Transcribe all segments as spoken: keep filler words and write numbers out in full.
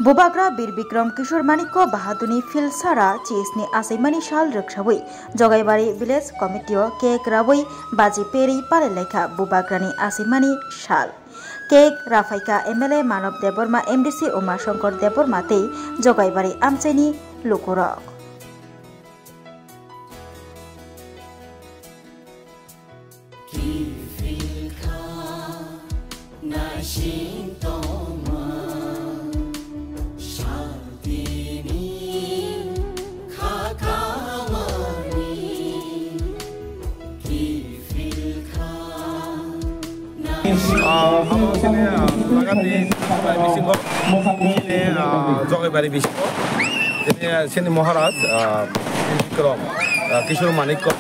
Bubagra Bir Bikram Kishore Manikya Bahadurni Philsara chisni achaimani sal rwksawi Jogaibari Village Committee-o cake rawi baji peri palailaikha Bubagrani achaimani sal. Cake raphaikha M L A Manob Debbarma, M D C Uma Shankar Debbarma tei Jogaibari amchaini lukurok. Kiphilkha naising tongma saltini khakamani kiphilkha. Ah, abo sini, ah, Nagati bisingo, sini, ah, Jogaibari bisingo, sini, ah, sini Maharaj, ah, Bikram, ah, Kishore Manikya,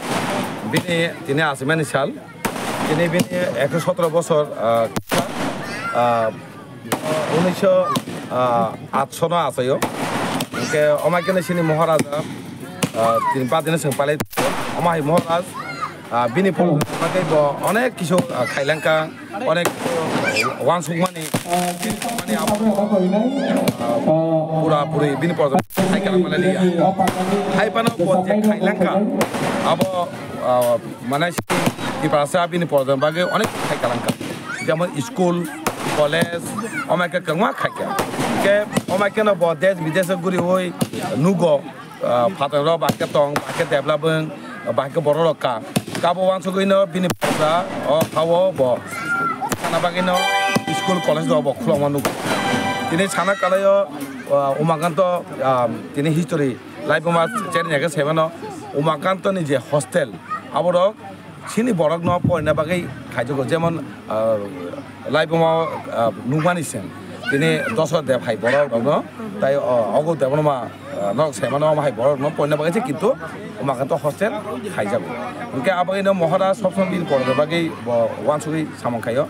bini tini achaimani sal, tini bini ekso sotro bosor, ah, ah, unisho atsho no achaio. Hwnkhe omo khe sini Maharaja, ah, tini badino chwng palai tongo. Omo hai Maharaj, ah, bini pore bagwi bo onek kisu, ah, khailangkha, onek kisu wansukmani, mani abo, ah, pura puri bini pore khai kha mani liya. Hai phano bo je khailangkha, abo, ah, mane Tiprasa bini pore bagwi onek khai kha. Jemon school, college, omo khe kwbangma khai kha. Khe omo khe no bo desh bidesh guriwi nugo. Ah, phatar rok bahai khe tong, bahai khe develop wng, bahai khe borok rok ka. Kabo wansugwi no bini pore o hao bo sana bagwi no school college rok bo khulokma nugo. Tini sana kalai o, ah, Umakanto, ah, tini history life ma cherni khe saimano Umakanto ni je hostel aborok sini borok no porina bagwi khaijago, jemon, ah, Laibuma, ah, nukmani seng. Tini Dosra Deb hai borok rokno, tai, ah, Ogo Debbarma, ah, norok saimano omo hai borok rokno poina bagwi se kintu omo khe to hostel khaijago. Hwnkhe abo ino Maharaj sob somoi bini porna bagwi bo wansugwi samung khaio.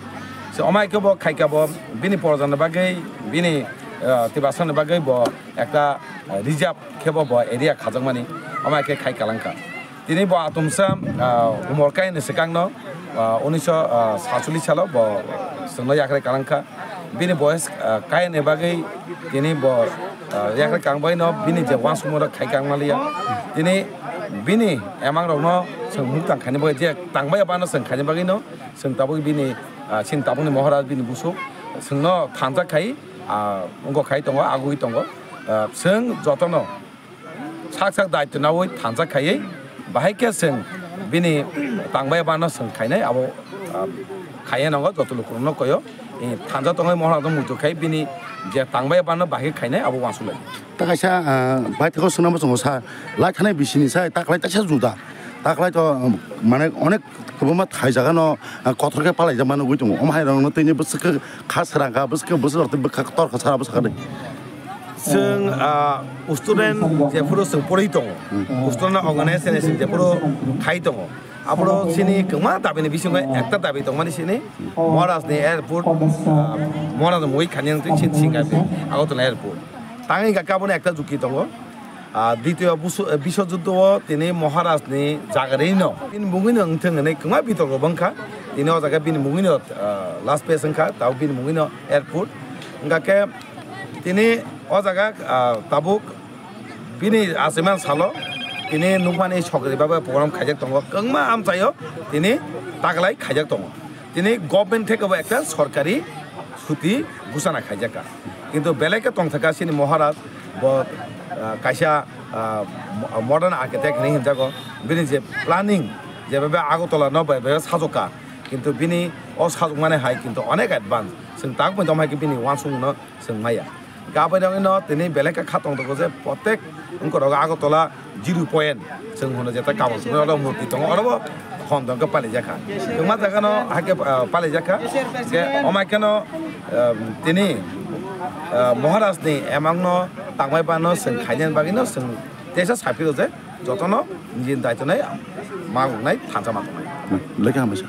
Se omo hai khe bo khaikha bo bini porjani bagwi bini, ah, tibasani bagwi bo ekta, ah, reserve khe bo bo area khajakmani omo hai khe khai kalangkha. Tini bo atomsa, ah, umor kaini swkangno, ah, unisho satcholish salo bo chwngno yakarwi kalangkha. Bini boyes, ah, kaini bagwi tini bo, ah, yakarwi kang bagwino bini je wansukmung rok khai kang maliya. Tini bini emangrokno chwng muktang khaini bagwi je tangbai abano chwng khaini bagwino chwng tabuk bini, ah, chini tabukni Maharaj bini busuk chwngno thansa khai, ah, wngkok khai tongo, agugwi tongo. Ah, chwng jotono sak sak daityo nawi thansa khaiwi, bahai khe chwng bini tangbai bano chwng khainai abo, ah, khaiya nango joto lukurokno koyo. Eh, thansa tongwi mohor rok muitu khai bini je tangbai bano bahai khainai abo wansuk lai. Ta kaisa, ah, bai thakgo swnambo chwngo sa lai thanai bisini sai ta kwlai taisa juda. Ta kwlai to, um, mane onek kwbangma thai jaga no, ah, kothor khe palai jakma nugwi tongo. Omo hai rok no tini bwswk kha srang kha, bwswk khe bwswk rok tei bwkha tor kha sara bwswk kha de. Chwng, ah, student jephuru chwng porwi tongo, student organization jephuru khai tongo, aphuru chini kwbangma dabi ni bisingo ekta dabi tongmani chini Maharaj ni airport, ah, Maharaj mui khani wngtwi chini singa Agartala airport. Tangwi hwnkha khe abono ekta juki tongo. Ah, ditiyo busu-, eh, biswajuddo o tini Maharaj ni jagarino bini mungwino wngthwng hwnwi kwbangma bitorko bo wngkha. Tini o jaga bini mungwino, ah, last phase wngkha, tabuk bini mungwino airport. Hwnkha khe tini o jaga, ah, tabuk bini achaiman salo tini nukmani sokri bagwi program khaijak tongo, kwbangma amchaio tini taklai khaijak tongo. Tini government theke bo ekta sorkari suti gusana khaijakha. Kintu belai khe tongthaka chini Maharaj bo, ah, kaisa, ah, mo-, modern architect hinwi hinjago. Bini je planning, je bebe Agartala no bai bai sajokha. Kintu bini o sajokmani hai kintu onek advance. Chwng tak bai tongmai khe bini uansukmung no chwng maya. Hwnkhe aboni bagwi no tini belai khe kha tongthokgo je protek wngkha rogo Agartala zero point chwng hwnwi jeta kabang songwi oro murti tongo, oro bo hom tong khe palijakha. Kwbangma jaga no hai khe, ah, palijakha. Hwnkhe omo hai kheno, ah, tini, ah, Maharaj ni emang no tangmai ba no chwng khainani bagwi no chwng teisa saphiro je jotono nini daityo nai malnai thansa ma tongnai. Hmm, belai khe hambai sir.